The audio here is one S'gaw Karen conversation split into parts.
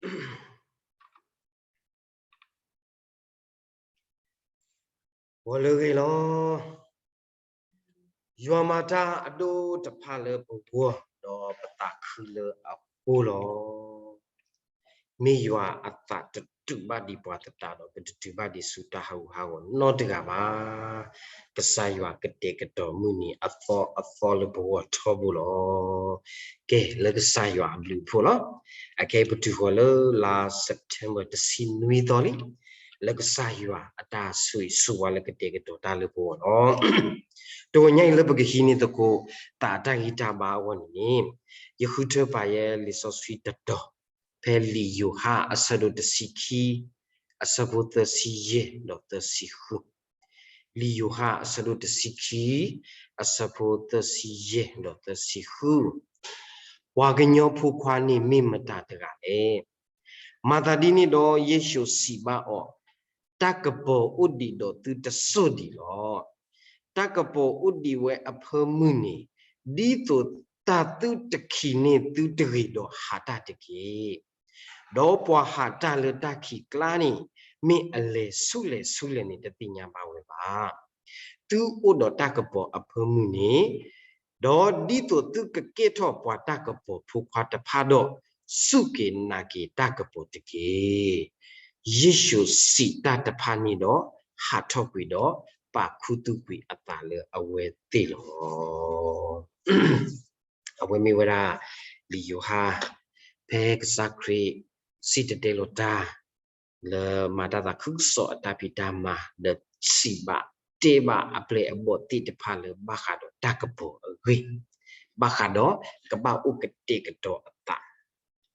ဂီၤလၢအဂ့ၤလီၤ. ယွၤမၤတၢ်အဒိၣ်တဖၣ်လၢပဂီၢ် ဒီးပသးခုလၢအဃိလီၤ. မ့ၢ်ယွၤအသးတတုၤဘၣ်ဒံးပှၤသတးဒီး ပတတုၤဘၣ်ဒံးဆူတၢ်ဟးဂူာ်ဟးဂီၤနီတဂၤဘၣ်. ကစၢ်ယွၤကတဲာ်ကတီၤမုၢ်နံၤအသီအသီလၢပဂီၢ်ထီဘိလီၤ. ကဲ လၢကစၢ်ယွၤအဘျုးအဖှိၣ်လီၤ. အခဲအံၤပတုၤဃီၤလၢလါ September တဆံနွံသီလံ, လၢကစၢ်ယွၤအတၢ်ဆိၣ်ဂ့ၤဆိၣ်ဝါလၢကတဲာ်ကတီၤတၢ်လၢပဂီၢ်လီၤ. တဂီၤညါအံၤလၢပကဟံးန့ၢ်သကိး သးအတၢ်ဂံၢ်တၢ်ဘါအဂီၢ်န့ၣ်န့ၣ်, ယဃုထၢပာ်ယဲလံာ်စီဆှံတတီၤ, ဖဲလံာ်ယိၤဟၣ်အဆၢဒိၣ်တဆံခံ, အဆၢဖိသၢဆံယဲၢ်ဒီးသၢဆံဃု. လံာ်ယိၤဟၣ်အဆၢဒိၣ်တဆံခံ, အဆၢဖိသၢဆံယဲၢ်ဒီးသၢဆံဃု. ပှၤကညီဖိခွါန့ၣ်မ့ၢ်မတၤတဂၤလဲၣ်. မၤသးဒ်န့ၣ်ဒီးယ့ၣ်ၡူးစံးဘၣ်အီၤ, တၢ်ကပီၤအိၣ်ဒံးဒီးသုတစိၢ်ဒံးလီၤ. တၢ်ကပီၤအိၣ်ဒံးဝဲအဖၢမုၢ်န့ၣ်, ဒ်သိးတၢ်သုတခံးန့ၢ်သုတဂ့ၤဒီးဟးတၢ်တက့ၢ်. ဒီးပှၤဟးတၢ်လၢတၢ်ခံးကျါန့ၣ်, မ့ၢ်အလဲၤဆူလဲၣ်ဆူလဲၣ်န့ၣ် တသ့ၣ်ညါဘၣ်ဝဲဘၣ်. သုအိၣ်ဒီးတၢ်ကပီၤအဖၢမုၢ်န့ၣ်, ဒီးဒ်သိးသုကကဲထီၣ်ပှၤတၢ်ကပီၤဖိခွါတဖၣ်ဒီး, စူၢ်က့ၤနာ်က့ၤတၢ်ကပီၤတက့ၢ်. ယ့ၣ်ၡူးစံးတၢ်တဖၣ်န့ၣ်ဒီး, ဟးထီၣ်ကွံာ်ဒီး, ပာ်ခူသူၣ်ကွံာ်အသးလၢအဝဲသ့ၣ်လီၤ. အဝဲမ့ၢ်ဝဲဒၣ် လံာ်ယိၤဟၣ်, ဖဲကစၢ်ခရံာ်စံၣ်တဲၤတဲလီၤတၢ် လၢမၤတၢ်သးခုကစီၣ်အတၢ်ဖံးတၢ်မၤ ဒီးစံးဘၣ်တဲဘၣ်အပျဲၢ်အဘီၣ်သ့ၣ်တဖၣ်လၢဘၣ်ဃးဒီးတၢ်ကပီၤအဂ့ၢ်, ဘၣ်ဃးဒီးကဘၣ်အိၣ်ကတဲာ်ကတီၤအသး,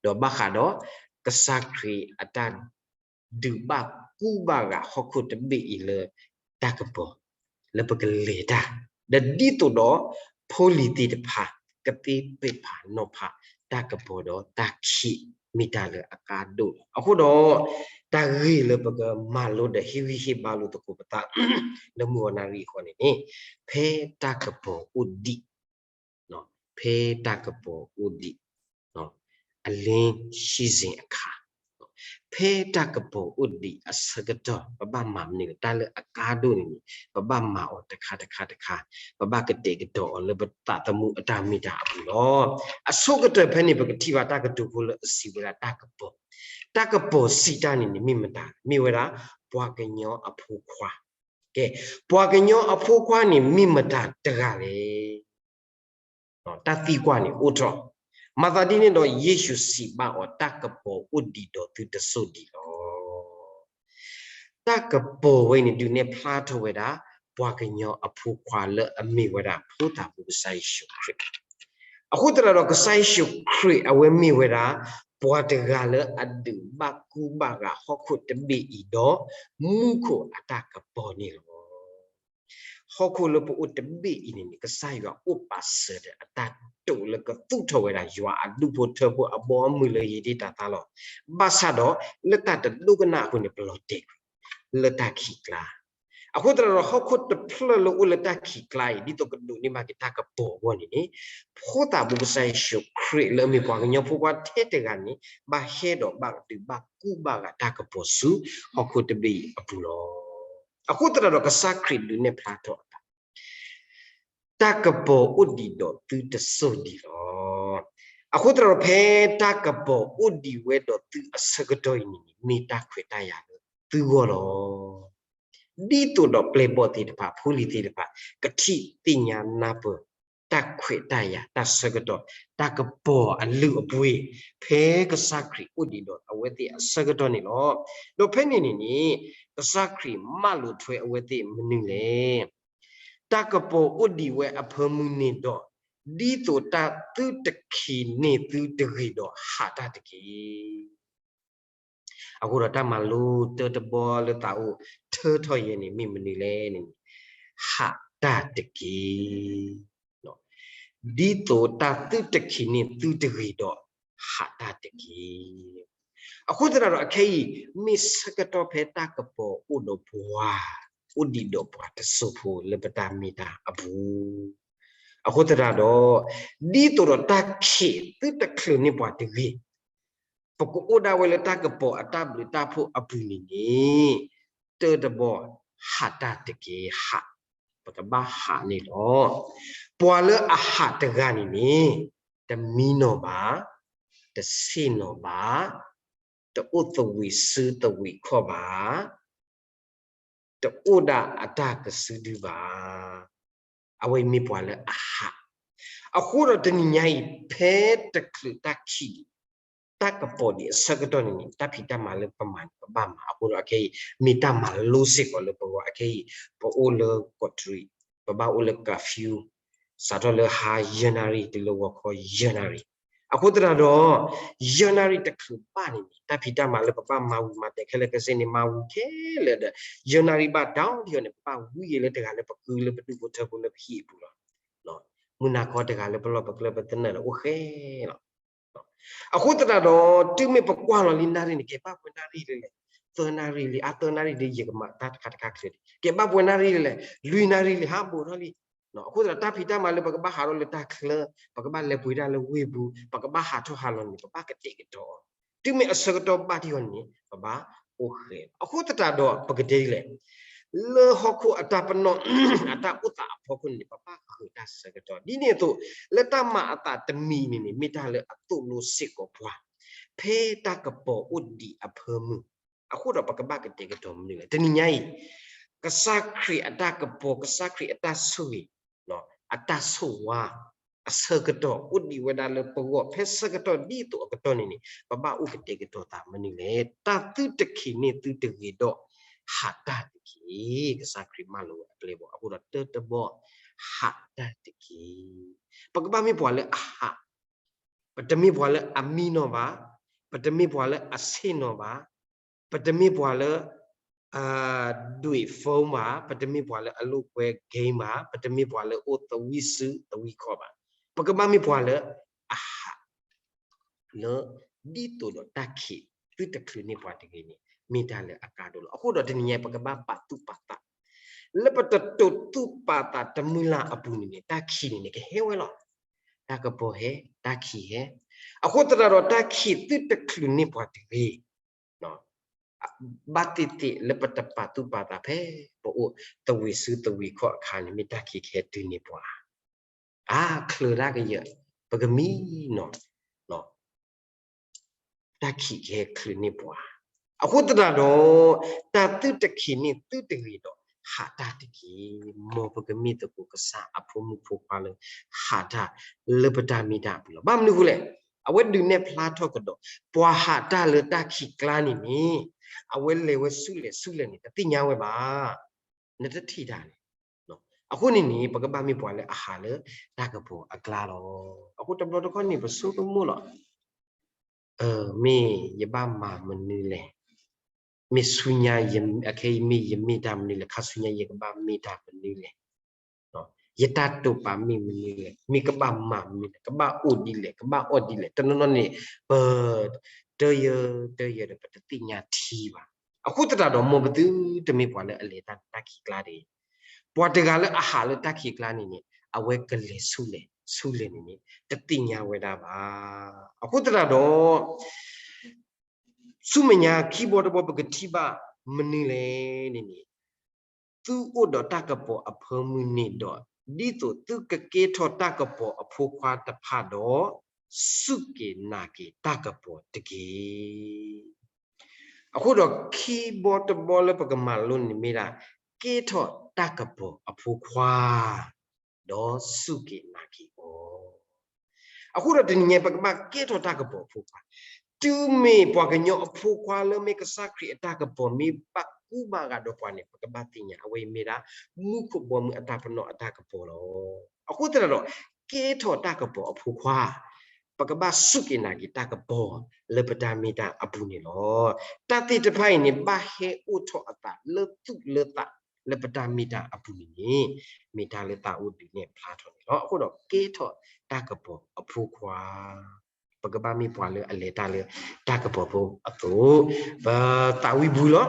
ဒီးဘၣ်ဃးဒီးကစၢ်ခရံာ်အတၢ် ဒုးဘၣ်ကူဘၣ်ဂာ်ဟီၣ်ခိၣ်တဘ့ၣ်အံၤလၢတၢ်ကပီၤ, လၢပကလဲၤတၢ်, ဒီးဒ်သိးဒီးဖိလံၤသ့ၣ်တဖၣ် ကသ့ပဲာ်ဖးနီၤဖးတၢ်ကပီၤဒီးတၢ်ခံး မ့ၢ်တၢ်လၢအကါဒိၣ်လီၤ. အဃိဒီး တၢ်ဂ့ၢ်လၢပကမၤလိဒီးဟ့ၣ်ဂံၢ်ဟ့ၣ်ဘါလိာ်သကိးပသး လၢမုၢ်ဂီၤနၣ်ရံၣ်အဃီန့ၣ်န့ၣ်, ဖဲတၢ်ကပီၤအိၣ်ဒံး, ဖဲတၢ်ကပီၤအိၣ်ဒံး, အလ့ဆံးစ့ၣ်အခါ, ဖဲတၢ်ကပီၤအိၣ်ဒံးအဆၢကတီၢ် ပဘၣ်မၤမနုၤလဲၣ်, တၢ်လၢအကါဒိၣ်န့ၣ်န့ၣ် ပဘၣ်မၤအီၤတခါတခါတခါ, ပဘၣ်ကတဲာ်ကတီၤအီၤလၢပသးသမူအတၢ်မ့ၢ်တၢ်အပူၤလီၤ. အဆိကတၢၢ်ဖဲန့ၣ် ပကထံၣ်ဘၣ်တၢ်ကတိၤဖိလၢအစံးဝဲဒၣ်တၢ်ကပီၤ, တၢ်ကပီၤစံးတၢ်န့ၣ်န့ၣ် မ့ၢ်မတၤ, မ့ၢ်ဝဲဒၣ် ပှၤကညီအဖိခွါ ကဲ, ပှၤကညီအဖိခွါန့ၣ် မ့ၢ်မတၤတဂၤလဲၣ်. တၢ်သံကွၢ်န့ၣ်အိၣ်ထီၣ်, မၤသးဒ်န့ၣ်ဒီး ယ့ၣ်ၡူးစံးဘၣ်အီၤ တၢ်ကပီၤအိၣ်ဒံးဒီးသုတစိၢ်ဒံးလီၤ. တၢ်ကပီၤဝဲန့ၣ် ဒုးနဲၣ်ဖျါထီၣ်ဝဲဒၣ် ပှၤကညီအဖိခွါလၢအမ့ၢ်ဝဲဒၣ် ဖိသၣ်ဖိကစၢ်ယ့ၣ်ၡူးခရံာ်, အဃိသတးဒီး ကစၢ်ယ့ၣ်ၡူးခရံာ်အဝဲမ့ၢ်ဝဲဒၣ် ပှၤတဂၤလၢအဒုးဘၣ်ကူဘၣ်ဂာ်ဟီၣ်ခိၣ်တဘ့ၣ်အံၤဒီး မူခိၣ်အတၢ်ကပီၤန့ၣ်လီၤ. ဟီၣ်ခိၣ်လၢပအိၣ်တဘ့ၣ်အံၤန့ၣ်န့ၣ် ကစၢ်ယွၤအိၣ်ပာ်စၢၤဒီးအတၢ်တိာ်လၢကသူၣ်ထီၣ်ဝဲဒၣ် ယွၤအဒူၣ်ဖိထၢဖိအဘီအမုၢ်လၢယံၤဒ့ၣ်တၢ်သါလီၤ. ဘၣ်ဆၣ်ဒီး လၢတၢ်တဒိကနၣ်အဃိန့ၣ် ပလီၤတဲာ်ကွံာ် လၢတၢ်ခံးကျါ, အဃိသတးဒီး ဟီၣ်ခိၣ်တဖျၢၣ်လၢအိၣ်လၢတၢ်ခံးကျါအံၤ ဒ်သိးကဒိးန့ၢ်ဘၣ်က့ၤတၢ်ကပီၤအဂီၢ်န့ၣ်န့ၣ်, ဖိသၣ်ဖိကစၢ်ယ့ၣ်ၡူးခရံာ်လၢအမ့ၢ်ပှၤကညီဖိခွါထဲတဂၤန့ၣ် ဘၣ်ဟဲဒီးဘၣ်ဒုးဘၣ်ကူဘၣ်ဂာ်တၢ်ကပီၤဆူ ဟီၣ်ခိၣ်တဘ့ၣ်အံၤအပူၤလီၤ. အဃိသတးဒီး ကစၢ်ခရံာ်ဒုးနဲၣ်ဖျါထီၣ်အသး တၢ်ကပီၤအိၣ်ဒံးဒီးသုတစိၢ်ဒံးလီၤ. အဃိသတးဒီး ဖဲတၢ်ကပီၤအိၣ်ဒံးဝဲဒီးသုအဆၢကတီၢ်အံၤန့ၣ်န့ၣ် မ့ၢ်တၢ်ခွဲးတၢ်ယာ်လၢသုဂီၢ်လီၤ. ဒ်သိးဒီးပျဲၢ်ဘီၣ်သ့ၣ်တဖၣ် ဖိလံၤသ့ၣ်တဖၣ် ကထံၣ်သ့ၣ်ညါနၢ်ပၢၢ် တၢ်ခွဲးတၢ်ယာ် တၢ်ဆၢကတီၢ် တၢ်ကပီၤအလုၢ်အပှ့ၤ ဖဲကစၢ်ခရံာ်အိၣ်ဒံးဒီးအဝဲသ့ၣ်အဆၢကတီၢ်န့ၣ်လီၤ. ဒီးဖဲန့ၣ်န့ၣ်န့ၣ် ကစၢ်ခရံာ်မၢလိာ်ထွဲအဝဲသ့ၣ်မနုၤလဲၣ်. တၢ်ကပီၤအိၣ်ဒံးဝဲအဖၢမုၢ်န့ၣ်ဒီး ဒ်သိးတၢ်သုတခံးန့ၢ်သုတဂ့ၤဒီးဟးတၢ်တက့ၢ်. အဃိဒီးတၢ်မၤလိတၢတဘီလၢသးအိၣ်ထၢထီၣ်ယဲန့ၣ် မ့ၢ်မနုၤလဲၣ်န့ၣ်, ဟးတၢ်တက့ၢ်. ဒ်သိးတၢ်သုတခံးန့ၢ်သုတဂ့ၤဒီး ဟးတၢ်တက့ၢ်. အဃိသတးဒီးအခဲအံၤ မ့ၢ်ဆၢကတီၢ်ဖဲတၢ်ကပီၤအိၣ်ဒီးပှၤ အိၣ်ဒံးဒီးပှၤတစိၢ်ဖိလၢပတၢ်မ့ၢ်တၢ်အပူၤ, အဃိသတးဒီး ဒ်သိးဒီးတၢ်ခံးသုတချုးန့ၢ်ပှၤတဂ့ၤ, ပကအိၣ်ဒၣ်ဝဲလၢတၢ်ကပီၤအတၢ်ဘျုးတၢ်ဖှိၣ်အပူၤန့ၣ်န့ၣ်, တၢတဘီ ဟးတၢ်တက့ၢ်, ဟး, ပကဘၣ်ဟးန့ၣ်လီၤ. ပှၤလၢအဟးတဂၤန့ၣ်န့ၣ်, တမံနီၤဘၣ်, တဆ့ၣ်နီၤဘၣ်, တအိၣ်သဝံးစုသဝံးခီၣ်ဘၣ်, တအိၣ်ဒၣ်အတၢ်ကစုဒုဘၣ်. အဝဲအံၤမ့ၢ်ပှၤလၢအဟး. အဃိဒီးတနံၤညါအံၤ ဖဲတချုးတၢ်ခံး တၢ်ကပီၤဒံးအဆၢကတီၢ်န့ၣ်န့ၣ် တၢ်ဖံးတၢ်မၤလၢပမၤန့ၣ် ပဘၣ်မၤ. အဃိဒီးအခဲအံၤ မ့ၢ်တၢ်မၤလိစ့ၢ်ကီးလၢပဂီၢ်. အခဲအံၤ ပအိၣ်လၢကီးတရံး, ပဘၣ်အိၣ်လၢ curfew, စးထီၣ်လၢဟါယဲၢ်နၣ်ရံၣ် တုၤလၢဂီၤခီယဲၢ်နၣ်ရံၣ်. အဃိသတးဒီး ယဲၢ်နၣ်ရံၣ်တချုးဘၣ်န့ၣ်န့ၣ် တၢ်ဖံးတၢ်မၤလၢပဘၣ်မၤဝံၤမၤတဲာ်ခဲလၢာ်ခဲဆ့န့ၣ် မၤဝံၤခဲလၢာ်ဒီး ယဲၢ်နၣ်ရံၣ်ဘၣ်ဒီး ဒ်အံၤန့ၣ် ပဘၣ်ဝံၤယဲၢ်လၢတဂၤလၢပကုလၢပဒူၣ်ဖိထၢဖိလၢပဟံၣ်အပူၤလီၤ. မုၢ်နၤခီတဂၤလၢပလီၢ်ပကျဲပသနၢၣ်ဒီးအိၣ်ဃဲလီၤ. အဃိသတးဒီး တုၤမ့ၢ်ပကွၢ်လီၤလံနၣ်ရံၣ်န့ၣ် ကဲဘၣ်ပှဲၤနၣ်ရံၣ်လံလဲၣ်, သၢနၣ်ရံၣ်လံ, အါ သၢနၣ်ရံၣ်ဒီး ယကမၤတၢ်တခါတခါချ့ဒံး, ကဲဘၣ်ပှဲၤနၣ်ရံၣ်လံလဲၣ်, လွံၢ်နၣ်ရံၣ်လံ ဟးဘိးထီၣ်လံ. အဃိသတးဒီး တၢ်ဖံးတၢ်မၤလၢပကဘၣ်ဟးထီၣ်လၢတၢ်ချၢ, ပကဘၣ်လဲၤပှ့ၤတၢ်လၢဝ့ၢ်ပူၤ, ပကဘၣ်ဟးထီၣ်ဟးလီၤန့ၣ် ပဘၣ်ကတဲာ်ကတီၤအီၤ. တုၤမ့ၢ်အဆၢကတီၢ်ဘၣ်ဒ်အံၤန့ၣ် ပဘၣ်အိၣ်ဃဲလီၤ. အဃိသတးဒီး ပကတဲဒ်လဲၣ်, လၢဟီၣ်ခိၣ်အတၢ်ပနီၣ် အတၢ်အိၣ်သးအဖီခိၣ်န့ၣ် ပဘၣ်ဃုာ်တၢ်ဆၢကတီၢ်. ဒ်န့ၣ်အသိး လၢတၢ်မၤအသးတမံၤန့ၣ်န့ၣ် မ့ၢ်တၢ်လၢအသိၣ်လိစ့ၢ်ကီးပှၤ ဖဲတၢ်ကပီၤအိၣ်ဒံးအဖၢမုၢ်. အဃိဒီးပကဘၣ်ကတဲာ်ကတီၤမနုၤလဲၣ်. တနံၤညါအံၤ ကစၢ်ခရံာ်အတၢ်ကပီၤ, ကစၢ်ခရံာ်အတၢ်ဆိၣ်ဂ့ၤ, အတၢ်ဆိၣ်ဝါ အဆၢကတီၢ်အိၣ်ဒံးဝဲဒၣ်လၢပဂီၢ် ဖဲဆၢကတီၢ်ဒ်သိးအကတီၢ်န့ၣ်န့ၣ် ပဘၣ်အိၣ်ကတဲာ်ကတီၤသးမနုၤလဲၣ်. တၢ်သုတခံးန့ၢ်သုတဂ့ၤဒီး ဟးတၢ်တက့ၢ်. ကစၢ်ခရံာ်မၢလိာ်ဝဲအပျဲၢ်အဘီၣ်. အဃိဒီးတၢတဘီ ဟးတၢ်တက့ၢ်. ပကဘၣ်မ့ၢ်ပှၤလၢအဟး, ပတမ့ၢ်ပှၤလၢအမံနီၤဘၣ်, ပတမ့ၢ်ပှၤလၢအဆ့ၣ်နီၤဘၣ်, ပတမ့ၢ်ပှၤလၢ ဒွံး phone ဘၣ်, ပတမ့ၢ်ပှၤလၢအလိာ်ကွဲ game ဘၣ်, ပတမ့ၢ်ပှၤလၢအိၣ်သဝံစုသဝံခီၣ်ဘၣ်. ပကဘၣ်မ့ၢ်ပှၤလၢအဟး လၢ ဒ်သိးဒီးတၢ်ခံးသုတချုးန့ၢ်ပှၤတဂ့ၤန့ၣ် မ့ၢ်တၢ်လၢအကါဒိၣ်လီၤ. အဃိဒီးတနံၤညါ ပကဘၣ်ပာ်သူၣ်ပာ်သး, လၢပတတိာ်သူၣ်ပာ်သးတမုၢ်လၢ်အပူၤန့ၣ်န့ၣ် တၢ်ခံးန့ၣ်န့ၣ် ကဟဲဝဲလီၤ. တၢ်ကပီၤဟဲ, တၢ်ခံးဟဲ. အဃိသတးဒီး တၢ်ခံးသုတချုးန့ၢ်ပှၤတဂ့ၤ ဘၣ်သ့ၣ်သ့ၣ်လၢပတပာ်သူၣ်ပာ်သးဖဲ ပအိၣ်သဝံစုသဝံခီၣ်အခါန့ၣ် မ့ၢ်တၢ်ခံးကဟဲတုၤန့ၢ်ပှၤ. အါ ချုးတၢ်ကယၢၤ ပကမံနီၤ တၢ်ခံးကဟဲချုးန့ၢ်ပှၤ. အဃိသတးဒီး တၢ်သုတခံးန့ၢ်သုတဂ့ၤဒီး ဟးတၢ်တက့ၢ်. မ်ပကမ့ၢ်သကိးကစၢ်အဖိမုၣ်ဖိခွါလၢ ဟးတၢ်လၢပတၢ်မ့ၢ်တၢ်အပူၤလီၤ. ဘၣ်မနုၤအဃိလဲၣ်, အဝဲဒုးနဲၣ်ဖျါထီၣ်ကဒီး ပှၤဟးတၢ်လၢတၢ်ခံးကျါန့ၣ်န့ၣ် အဝဲလဲၤဝဲဆူလဲၣ်ဆူလဲၣ်န့ၣ် တသ့ၣ်ညါဝဲဘၣ်. နတထံၣ်တၢ်န့ၣ် အဃိန့ၣ်န့ၣ် ပကဘၣ်မ့ၢ်ပှၤလၢအဟးလၢတၢ်ကပီၤအကျါလီၤ. အဃိတဘျီတခီၣ်န့ၣ် ပဆိကမိၣ်လီၤ. မ့ၢ်ယဘၣ်မၤမနုၤလဲၣ်. မ့ၢ်ဆူညါ အခဲအံၤမ့ၢ်ယမ့ၢ်တၢ်မနုၤလဲၣ်, ခါဆူညါယကဘၣ်မ့ၢ်တၢ်မနုၤလဲၣ်. ယတၢ်တိာ်ပာ်မ့ၢ်မနုၤလဲၣ်, မ့ၢ်ကဘၣ်မၤမနုၤလဲၣ်, ကဘၣ်အိၣ်ဒ်လဲၣ်, ကဘၣ်အီၣ်ဒ်လဲၣ်, တနီၤနီၤန့ၣ် ပ တယၢ တယၢဒီး ပတသ့ၣ်ညါထံဘၣ်. အဃိသတးဒီး မ်ပသုတမ့ၢ်ပှၤလၢအလဲၤတၢ်လၢတၢ်ခံးကျါတဂ့ၤ. ပှၤတဂၤလၢအဟးလၢတၢ်ခံးကျါန့ၣ်န့ၣ် အဝဲကလဲၤဆူလဲၣ်ဆူလဲၣ်န့ၣ်န့ၣ် တသ့ၣ်ညါဝဲဒၣ်ဘၣ်. အဃိသတးဒီး ဆူမဲာ်ညါခံဘီတဘီ ပကထံၣ်ဘၣ်မနုၤလဲၣ်န့ၣ်န့ၣ်, သုအိၣ်ဒီးတၢ်ကပီၤအဖၢမုၢ်န့ၣ်ဒီး ဒ်သိးသုကကဲထီၣ်တၢ်ကပီၤအဖိခွါတဖၣ်ဒီး စူၢ်က့ၤနာ်က့ၤတၢ်ကပီၤတက့ၢ်. အဃိဒီးခံဘီတဘီလၢပကမၤလိန့ၣ်မ့ၢ်ဒၣ် ကဲထီၣ်တၢ်ကပီၤအဖိခွါ ဒီးစူၢ်က့ၤနာ်က့ၤအီၤ. အဃိဒီးတနံၤညါ ပကဘၣ်ကဲထီၣ်တၢ်ကပီၤအဖိခွါ, တုၤမ့ၢ်ပှၤကညီအဖိခွါလၢမ့ၢ်ကစၢ်ခရံာ်အတၢ်ကပီၤမ့ၢ်ဘၣ်ကူဘၣ်ဂာ်ဒီးပှၤန့ၣ် ပကဘၣ်သ့ၣ်ညါ အဝဲအံၤမ့ၢ်ဒၣ် မူခိၣ်ဘီမုၢ်အတၢ်ပနီၣ်အတၢ်ကပီၤလီၤ. အဃိသတးဒီး ကဲထီၣ်တၢ်ကပီၤအဖိခွါ ပကဘၣ်စူၢ်က့ၤနာ်က့ၤတၢ်ကပီၤလၢပတၢ်မ့ၢ်တၢ်အပူၤန့ၣ်လီၤ. တၢ်သ့ၣ်တဖၣ်အံၤန့ၣ် ဘၣ်ဟဲအိၣ်ထီၣ်အသးလၢသူၣ်လၢသးလၢပတၢ်မ့ၢ်တၢ်အပူၤန့ၣ်န့ၣ် မ့ၢ်တၢ်လၢသးအိၣ်ဒုးနဲၣ်ဖျါထီၣ်န့ၣ်လီၤ. အဃိဒီးကဲထီၣ်တၢ်ကပီၤအဖိခွါ ပကဘၣ်မ့ၢ်ပှၤလၢအလဲၤတၢ်လၢတၢ်ကပီၤဖိအသိး ပသးဝံၣ်ဘုလီၤ.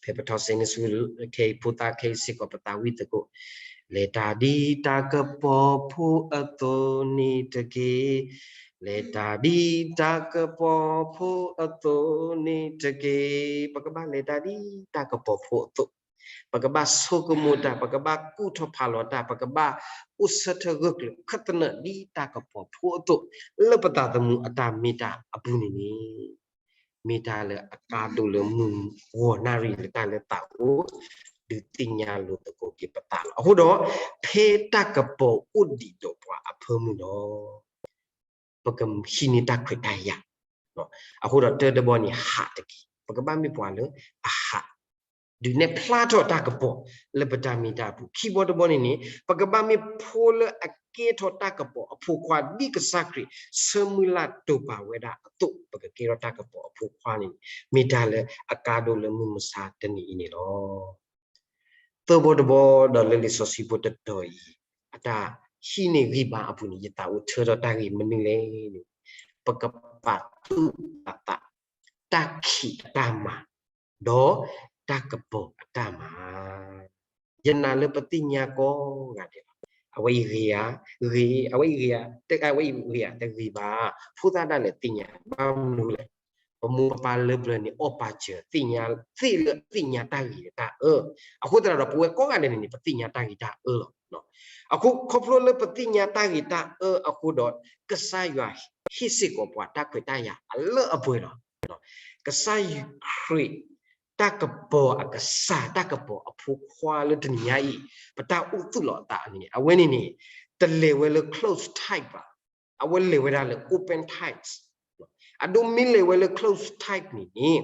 ဖဲပထီၣ်စ့န့ၣ်ဆူ ခဲအံၤဖိသၣ်ခဲအံၤစ့ၢ်ကီး ပသးဝံၣ်သကိး, လဲၤတၢ်ဒ်တၢ်ကပီၤဖိအသိးန့ၣ်တက့ၢ်. လဲၤတၢ်ဒ်တၢ်ကပီၤဖိအသိးန့ၣ်တက့ၢ်. ပကဘၣ်လဲၤတၢ်ဒ်တၢ်ကပီၤဖိအသိး, ပကဘၣ်ဆိကမိၣ်တၢ်, ပကဘၣ်ကူၣ်ထီၣ်ဖးလီၤတၢ်, ပကဘၣ်အိၣ်ဆၢထၢၣ်ဂၢၢ်ကျၢၤခၢၣ်သနၢၣ်ဒ်တၢ်ကပီၤဖိအသိး, လၢပသးသမူအတၢ်မ့ၢ်တၢ်အပူၤန့ၣ်န့ၣ် မ့ၢ်တၢ်လၢအကါဒိၣ်လၢမုၢ်ဂီၤနၣ်ရံၣ်လၢတၢ်လၢသးအိၣ် ဒုးသ့ၣ်ညါလိာ်သကိးက့ၤပသးလီၤ. အဃိဒီး ဖဲတၢ်ကပီၤအိၣ်ဒံးဒီးပှၤအဖၢမုၢ်ဒီး ပကဟံးန့ၢ်တၢ်ခွဲးတၢ်ယာ်, အဃိဒီးတၢ်တဘီန့ၣ်ဟးတက့ၢ်. ပကဘၣ်မ့ၢ်ပှၤလၢအဟး ဒုးနဲၣ်ဖျါထီၣ်တၢ်ကပီၤလၢပတၢ်မ့ၢ်တၢ်အပူၤ, ခံဘီတဘီန့ၣ်န့ၣ် ပကဘၣ်မ့ၢ်ဖိလၢအကဲထီၣ်တၢ်ကပီၤအဖိခွါ ဒ်ကစၢ်ခရံာ်ဆၢမုၢ်လၢ်တိာ်ပာ်ဝဲဒၣ်အသိး ပကကဲထီၣ်တၢ်ကပီၤအဖိခွါန့ၣ် မ့ၢ်တၢ်လၢအကါဒိၣ်လၢမုၢ်မဆါတနံၤအံၤန့ၣ်လီၤ. သၢဘီတဘီဒီးလၢလံာ်စီဆှံဖိတတီၤအံၤ အတၢ်ဟံးန့ၢ်ဂံၢ်ဘါအပူၤန့ၣ် ယသးအိၣ်ထၢထီၣ်တၢ်ဂ့ၢ်မနုၤလဲၣ်န့ၣ် ပကပာ်သူၣ်ပာ်သး တၢ်ခံးအတၢ်မၤ ဒီးတၢ်ကပီၤအတၢ်မၤ ယနာ်လၢပသ့ၣ်ညါကိးဂၤဒဲးလီၤ. အဝဲအံၤဂ့ၤဧါ, ဂ့ၤ, အဝဲအံၤဂ့ၤဧါ, အဝဲအံၤဂ့ၤဧါ, တဂ့ၤဘၣ်. ဖိသၣ်ဒၣ်လဲာ်သ့ၣ်ညါ ဘၣ်မနုၤလဲၣ်. ပမိၢ်ပပၢ်လၢပျၢၤန့ၣ် အီၣ်ပာ်စၢၤ သ့ၣ်ညါသ့ၣ်လၢအသ့ၣ်ညါတၢ်ဂ့ၤတၢ်အၢ, အဃိသတးဒီး ပဝဲကိးဂၤဒဲးန့ၣ်န့ၣ် ပသ့ၣ်ညါတၢ်ဂ့ၤတၢ်အၢလီၤ. အဃိ ခီဖျိလၢပသ့ၣ်ညါတၢ်ဂ့ၤတၢ်အၢအဃိဒီး ကစၢ်ယွၤဟ့ၣ်စ့ၢ်ကီးပှၤတၢ်ခွဲးတၢ်ယာ်အလၢအပှဲၤလီၤ. ကစၢ်ယ့ၣ်ၡူးခရံာ် တၢ်ကပီၤအကစၢ် တၢ်ကပီၤအဖိခွါလၢတနံၤညါအံၤ ပတၢ်အိၣ်သူၣ်လီၤအသးန့ၣ် အဝဲန့ၣ်န့ၣ် တလဲၤဝဲလၢ close type ဘၣ်. အဝဲလဲၤဝဲဒၣ်လၢ open type. အဒိမ့ၢ်လဲၤဝဲလၢ close type န့ၣ်န့ၣ်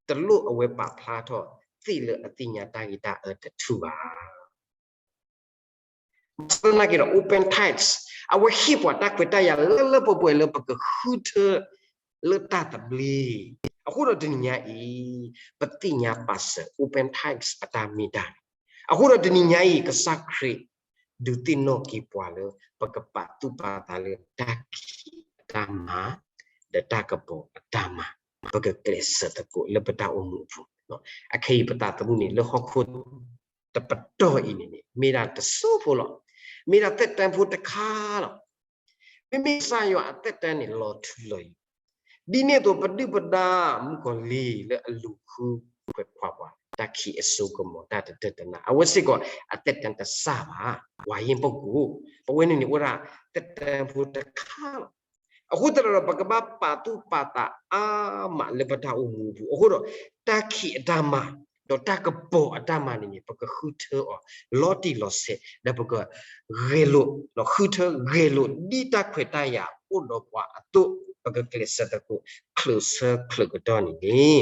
တလိၣ်အဝဲပာ်ဖျါထီၣ်သ့ၣ်လၢအသ့ၣ်ညါတၢ်ဂ့ၤတၢ်အၢတထူၣ်ဘၣ်. ဘၣ်ဆၣ်သနာ်က့ဒီး open types အဝဲဟ့ၣ်ပှၤတၢ်ခွဲးတၢ်ယာ်လၢလၢပှဲၤပှဲၤလၢပကဃုထၢလၢတၢ်သဘျ့. အဃိဒီးတနံၤညါအံၤ ပသ့ၣ်ညါပာ်စၢၤ open types အတၢ်မ့ၢ်တၢ်န့ၣ်. အဃိဒီးတနံၤညါအံၤ ကစၢ်ခရံာ်ဒုးသ့ၣ်နီၣ်က့ၤပှၤလၢ ပကပာ်သူၣ်ပာ်သးလၢတၢ်ခံးအတၢ်မၤ ဒီးတၢ်ကပီၤအတၢ်မၤ ပကကျဲးစၢးသကိးလၢပတၢ်အိၣ်မူအပူၤ. အခဲအံၤပသးသမူန့ၣ် လၢဟီၣ်ခိၣ်တပတီၢ်အံၤန့ၣ်န့ၣ် မ့ၢ်ဒၣ်တစိၢ်ဖိလီၤ. မ့ၢ်ဒၣ်သက်တမ်းဖိတခါလီၤ. မ့မ့ၢ်ကစၢ်ယွၤအသက်တမ်းန့ၣ် လီၤထူလီၤယိာ်, ဒ်န့ၣ်အသိး ပဒုၣ်ပဒါမုၣ်ကီၤလံၢ်လၢအလူၤဃုခွဲးခွါပှၤ တၢ်ခံးအစိကမီၤ တၢ်တတၢၢ်တနါ အဝဲစ့ၢ်ကီး အသက်တမ်းတစၢ်ဘၣ်. ဝဲယ့ၢ်ပကိး ပဝဲန့ၣ်န့ၣ် အိၣ်ဒၣ်သက်တမ်းဖိတခါလီၤ. အဃိသတးဒီး ပကဘၣ်ပာ်သူၣ်ပာ်သးအါမးလၢပတၢ်အိၣ်မူအပူၤ. အဃိဒီး တၢ်ခံးအတၢ်မၤ ဒီးတၢ်ကပီၤအတၢ်မၤန့ၣ်န့ၣ် ပကဃုထၢအီၤလီၤတံၢ်လီၤဆဲး ဒီးပကဂဲၤလိာ် ဒီးဃုထၢဂဲၤလိာ်ဒ်တၢ်ခွဲးတၢ်ယာ်အိၣ်ဒီးပှၤအသိး ပကကျဲးစၢးသကိး ချုးဆၢချုးကတီၢ်န့ၣ်န့ၣ်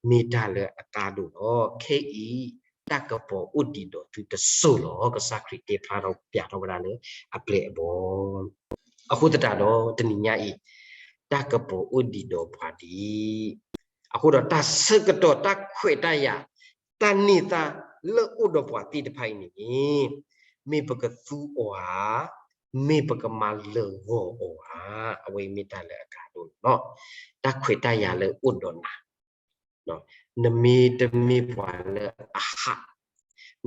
မ့ၢ်တၢ်လၢအကါဒိၣ်လီၤ. ခဲအံၤ တၢ်ကပီၤအိၣ်ဒံးဒီးသုတစိၢ်လီၤ. ကစၢ်ခရံာ်တဲဖျါထီၣ်ပျးထီၣ်ဝဲဒၣ်လၢအပျဲၢ်အဘီၣ် အဃိသတးဒီး တနံၤညါအံၤ တၢ်ကပီၤအိၣ်ဒံးဒီးပှၤဒံး, အဃိဒီးတၢ်ဆၢကတီၢ်တၢ်ခွဲးတၢ်ယာ် တၢ်န့ၢ်သါလၢအိၣ်ဒီးပှၤသ့ၣ်တဖၣ်အံၤန့ၣ်န့ၣ် မ့ၢ်ပကသူအီၤဧါ, မ့ၢ်ပကမၤလၢာ်ဂီၤအီၤဧါ, အဝဲအံၤမ့ၢ်တၢ်လၢအကါဒိၣ်လီၤ. တၢ်ခွဲးတၢ်ယာ်လၢအိၣ်ဒီးနၤ နမ့ၢ်တမ့ၢ်ပှၤလၢအဟး,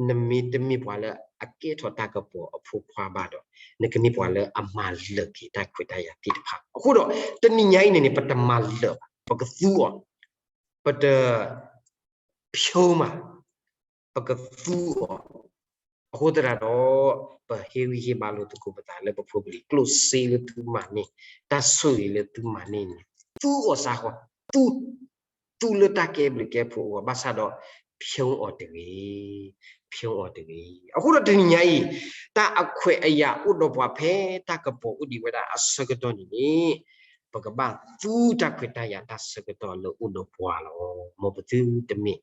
နမ့ၢ်တမ့ၢ်ပှၤလၢအကဲထီၣ်တၢ်ကပီၤအဖိခွါဘၣ်ဒီး နကမ့ၢ်ပှၤလၢအမၤလၢာ်က့ၤတၢ်ခွဲးတၢ်ယာ်သ့ၣ်တဖၣ်. အဃိဒီး တနံၤညါအံၤန့ၣ်န့ၣ် ပတမၤလၢာ်ဘၣ်, ပကသူအီၤ, ပတဖျိမး, ပကသူအီၤ. အဃိသတးဒီး ပဟ့ၣ်ဂံၢ်ဟ့ၣ်ဘါလိာ်သကိးပသးလၢပဖိပလံၤ ကျိၣ်စ့လၢသုမၤန့ၢ်, တၢ်ဆိၣ်ဂ့ၤလၢသုမၤန့ၢ်န့ၣ် သူအီၤစ့ၢ်ကီး, သူ သူလၢတၢ်ကဲဘျုးကဲဖှိၣ်အဂီၢ်, ဘၣ်ဆၣ်ဒီး ဖျိအီၤတဂ့ၤ, ဖျိအီၤတဂ့ၤ. အဃိဒီးတနံၤညါအံၤ တၢ်အခွဲးအယာ်အိၣ်ဒီးပှၤဖဲတၢ်ကပီၤအိၣ်ဒံးဝဲဒၣ်အဆၢကတီၢ်န့ၣ်န့ၣ် ပကဘၣ်သူတၢ်ခွဲးတၢ်ယာ်တၢ်ဆၢကတီၢ်လၢအိၣ်ဒီးပှၤလီၤ. မ်ပသုတမ့ၢ်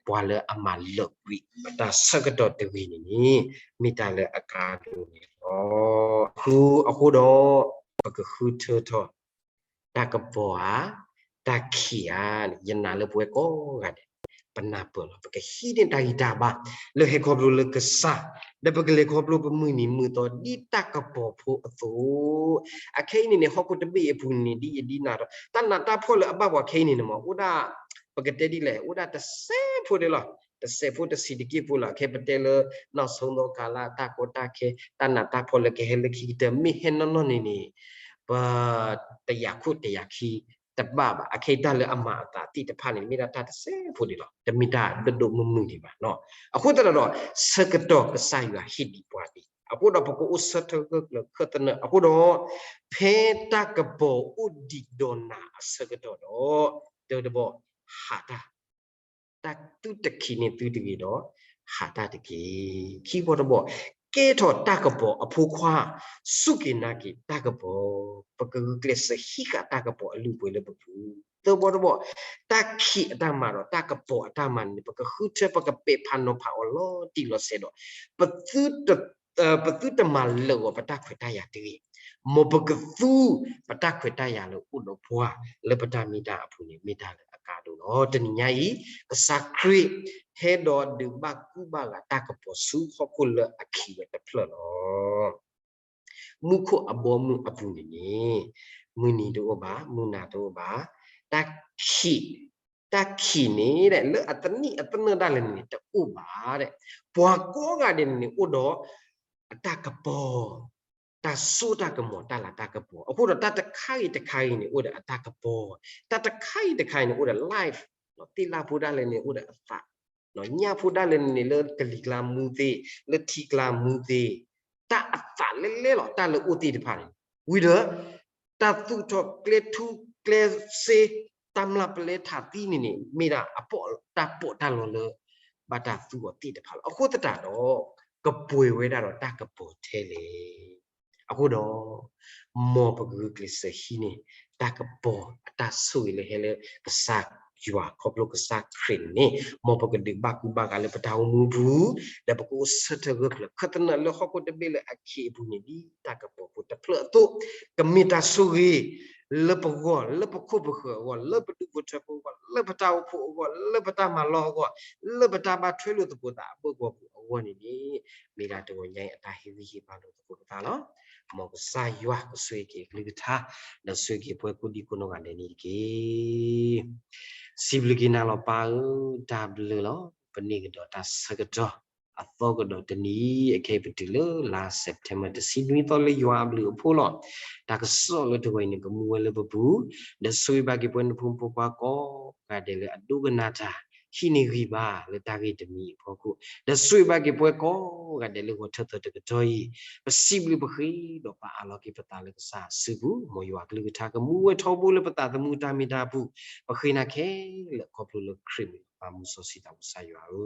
ပှၤလၢအမၤလၢာ်ကွံာ်ပတၢ်ဆၢကတီၢ်တဂ့ၤန့ၣ်န့ၣ် မ့ၢ်တၢ်လၢအကါဒိၣ်န့ၣ်လီၤ. အဃိဒီး ပကဃုထၢထီၣ် တၢ်ကပီၤဧါ, တၢ်ခံးဧါ, ယနာ်လၢပဝဲကိးဂၤဒဲး ပနၢ်ပၢၢ်လီၤ. ပကဟံးန့ၢ်တၢ်ဂံၢ်တၢ်ဘါ လၢဟဲခီဖျိလၢကစၢ်, ဒီးပကလဲၤခီဖျိပမုၢ်နံၤမုၢ်သီ ဒ်တၢ်ကပီၤဖိအသိး. အခဲအံၤန့ၣ်န့ၣ် ဟီၣ်ခိၣ်တဘ့ၣ်အပူၤန့ၣ် ဒ်ယဒ်နၤဒီး တၢ်နးတၢ်ဖှီၣ်လၢအဘၣ်ပှၤခဲအံၤန့ၣ်န့ၣ်မ့ၢ် အိၣ်ဒၣ် ပကတဲဒ်လဲၣ်, အိၣ်ဒၣ်တစဲးဖိဒၣ်လီၤ. တစဲးဖိတဆံးတက့ၢ်ဖိလီၤ. ခဲပတဲလၢ နောက်ဆုံးသောကာလ တၢ်ကီတၢ်ခဲ တၢ်နးတၢ်ဖှီၣ်လၢကဟဲလၢခံကတၢၢ် မ့ၢ်ဟဲနီၢ်နီၢ်န့ၣ်န့ၣ် ပတယာ်ခိၣ်တယာ်ခံတဘၣ်ဘၣ်. အခဲအံၤတၢ်လၢအမၤအသးသ့ၣ်တဖၣ်န့ၣ် မ့ၢ်ဒၣ်တၢ်တစဲးဖိဒံးလီၤ. တမ့ၢ်တၢ်ဒိၣ်ဒိၣ်မုၢ်မုၢ်ဒံးဘၣ်. အဃိသတးဒီး ဆၢကတီၢ်ကစၢ်ယွၤဟ့ၣ်ဒံးပှၤဒံး အဃိဒီးပကအိၣ်ဆၢထၢၣ်ဂၢၢ်ကျၢၤခၢၣ်သနၢၣ်. အဃိဒီး ဖဲတၢ်ကပီၤအိၣ်ဒံးဒီးနၤအဆၢကတီၢ်ဒီး တၢတဘီ ဟးတၢ် တၢ်သုတခံးန့ၢ်သုတဂ့ၤဒီး ဟးတၢ်တက့ၢ်. ခံဘီတဘီ ကဲထီၣ်တၢ်ကပီၤအဖိခွါ, စူၢ်က့ၤနာ်က့ၤတၢ်ကပီၤ, ပကဂုာ်ကျဲးစၢးဟံးဃာ်တၢ်ကပီၤအလုၢ်အပှ့ၤလၢပပူၤ. သၢဘီတဘီ တၢ်ခံးအတၢ်မၤဒီးတၢ်ကပီၤအတၢ်မၤန့ၣ် ပကဃုထၢ ပကပဲာ်ဖးနီၤဖးအီၤလီၤတံၢ်လီၤဆဲးဒီး ပသုတ ပသုတမၤလၢာ်ဂီၤပတၢ်ခွဲးတၢ်ယာ်တဂ့ၤ. မ်ပကသူပတၢ်ခွဲးတၢ်ယာ်လၢအိၣ်ဒီးပှၤလၢပတၢ်မ့ၢ်တၢ်အပူၤန့ၣ် မ့ၢ်တၢ်လၢအကါဒိၣ်လီၤ. တနံၤညါအံၤ ကစၢ်ခရံာ်ဟဲဒီးဒုးဘၣ်ကူဘၣ်ဂာ်တၢ်ကပီၤဆူဟီၣ်ခိၣ်လၢအခံးဝဲတဖျၢၣ်လီၤ. မူခိၣ်အဘီအမုၢ်အပူၤန့ၣ်န့ၣ် မုၢ်နံၤတအိၣ်ဘၣ်, မုၢ်နၤတအိၣ်ဘၣ်, တၢ်ခံး တၢ်ခံးန့ၣ် လၢအသနံၣ်အသနၢၣ်ဒၣ်လဲာ်န့ၣ် တအိၣ်ဘၣ်. ပှၤကိးဂၤဒဲးန့ၣ်န့ၣ် အိၣ်ဒီးအတၢ်ကပီၤ, တၢ်စိတၢ်ကမီၤ တၢ်လၤတၢ်ကပီၤ. အဃိဒီးတၢ်တခါဂ့ၤတခါဂ့ၤန့ၣ် အိၣ်ဒီးအတၢ်ကပီၤ, တၢ်တခါဂ့ၤတခါဂ့ၤန့ၣ် အိၣ်ဒီး life, သ့ၣ်လၣ်ဖိဒၣ်လဲာ်န့ၣ် အိၣ်ဒီးအသး, ညၣ်ဖိဒၣ်လဲာ်န့ၣ် လၢကလံၤကျါမူသ့, လၢထံကျါမူသ့, တၢ်အသးလဲလဲလီၤ. တၢ်လၢအိၣ်သ့ၣ်တဖၣ်န့ၣ် ဝံၤဒီး တၢ်သူၣ်ထီၣ်ကျဲထူကျဲစ့, တၢ်မျၢ်ပလဲထးသံန့ၣ်န့ၣ် မ့ၢ်ဒၣ်အပီး တၢ်ပီးတၢ်လီလၢ ဘၣ်တၢ်သူအီၤသ့ၣ်တဖၣ်လီၤ. အဃိသတးဒီး ကပှဲၤဝဲဒၣ်ဒီးတၢ်ကပီၤထဲလဲၣ်. အဃိဒီး မ်ပကဂုာ်ကျဲးစၢးဟံးန့ၢ် တၢ်ကပီၤအတၢ်ဆိၣ်ဂ့ၤလၢဟဲလၢကစၢ်ယွၤခီဖျိကစၢ်ခရံာ်န့ၣ်န့ၣ် မ်ပကဒုးဘၣ်ကူဘၣ်ဂာ်လၢပတၢ်အိၣ်မူပူၤ, ဒီးပကအိၣ်ဆၢထၢၣ်ဂၢၢ်ကျၢၤခၢၣ်သနၢၣ်လၢဟီၣ်ခိၣ်တဘ့ၣ်လၢအခံးအပူၤန့ၣ် ဒ်တၢ်ကပီၤဖိတဖျၢၣ်အသိး, ကမ့ၢ်တၢ်ဆိၣ်ဂ့ၤ လၢပဂီၢ်, လၢပခိၣ်ပဃၢၤအဂီၢ်, လၢပဒူၣ်ဖိထၢဖိအဂီၢ်, လၢပတၢ်အိၣ်ဖှိၣ်အဂီၢ်, လၢပတၢ်မၤလီၢ်အဂီၢ်, လၢပတၢ်ဘၣ်ထွဲလိာ်သကိးသးအဘၢၣ်စၢၤပူၤအဂီၢ်န့ၣ်န့ၣ် မ့ၢ်ဒၣ်တဂီၤညါအံၤအတၢ်ဟ့ၣ်ဂံၢ်ဟ့ၣ်ဘါလိာ်သကိးပသးလီၤ. မ်ကစၢ်ယွၤကဆိၣ်ဂ့ၤက့ၤအကလုၢ်ကထါ, ဒီးဆိၣ်ဂ့ၤက့ၤပှၤကိးဒံကိးနီၢ်ဂၤဒဲးန့ၣ်တက့ၢ်. စံးဘျုးက့ၤနၤလီၤပၢ်ဧၢ, တၢ်ဘျုးလီၤ. ပန့ၢ်ကဒီးတၢ်ဆၢကတီၢ် အသီကဒီးတနံၤ, အခဲအံၤပတုၤလၢလါစဲးပထ့ဘၢၣ် တဆံနွံသီလၢယွၤအဘျုးအဖှိၣ်လီၤ. တၢ်ကစီၣ်လၢတဂီၤအံၤန့ၣ် ကမူဝဲလၢပပူၤ, ဒီးဆိၣ်ဂ့ၤဘၣ်က့ၤပှၤနဖိမုၣ်ဖိခွါကိးဂၤဒဲးလၢအဒိကနၣ်တၢ် ဟံးန့ၢ်ဂံၢ်ဘါလၢတၢ်ဂ့ၢ်တမံၤအဖီခိၣ်, ဒီးဆိၣ်ဂ့ၤဘၣ်က့ၤပှၤကိးဂၤဒဲးလၢဂီၤထၢၣ်သၢတကတီၢ်အံၤ, ပစံးဘျုးပဃ့ဒီးပအးလီၤက့ၤပသးလၢကစၢ်အစုပူၤ, မ်ယွၤအကလုၢ်ကထါကမူဝဲထီဘိလၢပသးသမူတၢ်မ့ၢ်တၢ်ပူၤ, ပဃ့နၤခဲလၢာ်ခီဖျိလၢခရံာ်မံၤ ပၢ်မူစီဆှံသးဘိကစၢ်ယွၤဧၢ,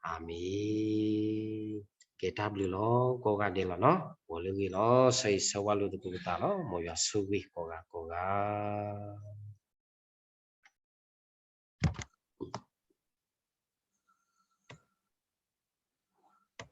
အၤမ့ၣ်. ကဲတၢ်ဘျုးလီၤ ကိးဂၤဒဲးလီၤနီၤ, ဂီၤလၢဂ့ၤလီၤ, ဆၢဂ့ၤဆၢဝါလိာ်သကိးပသးလီၤ, မ်ယွၤဆိၣ်ဂ့ၤကိးဂၤကိးဂၤ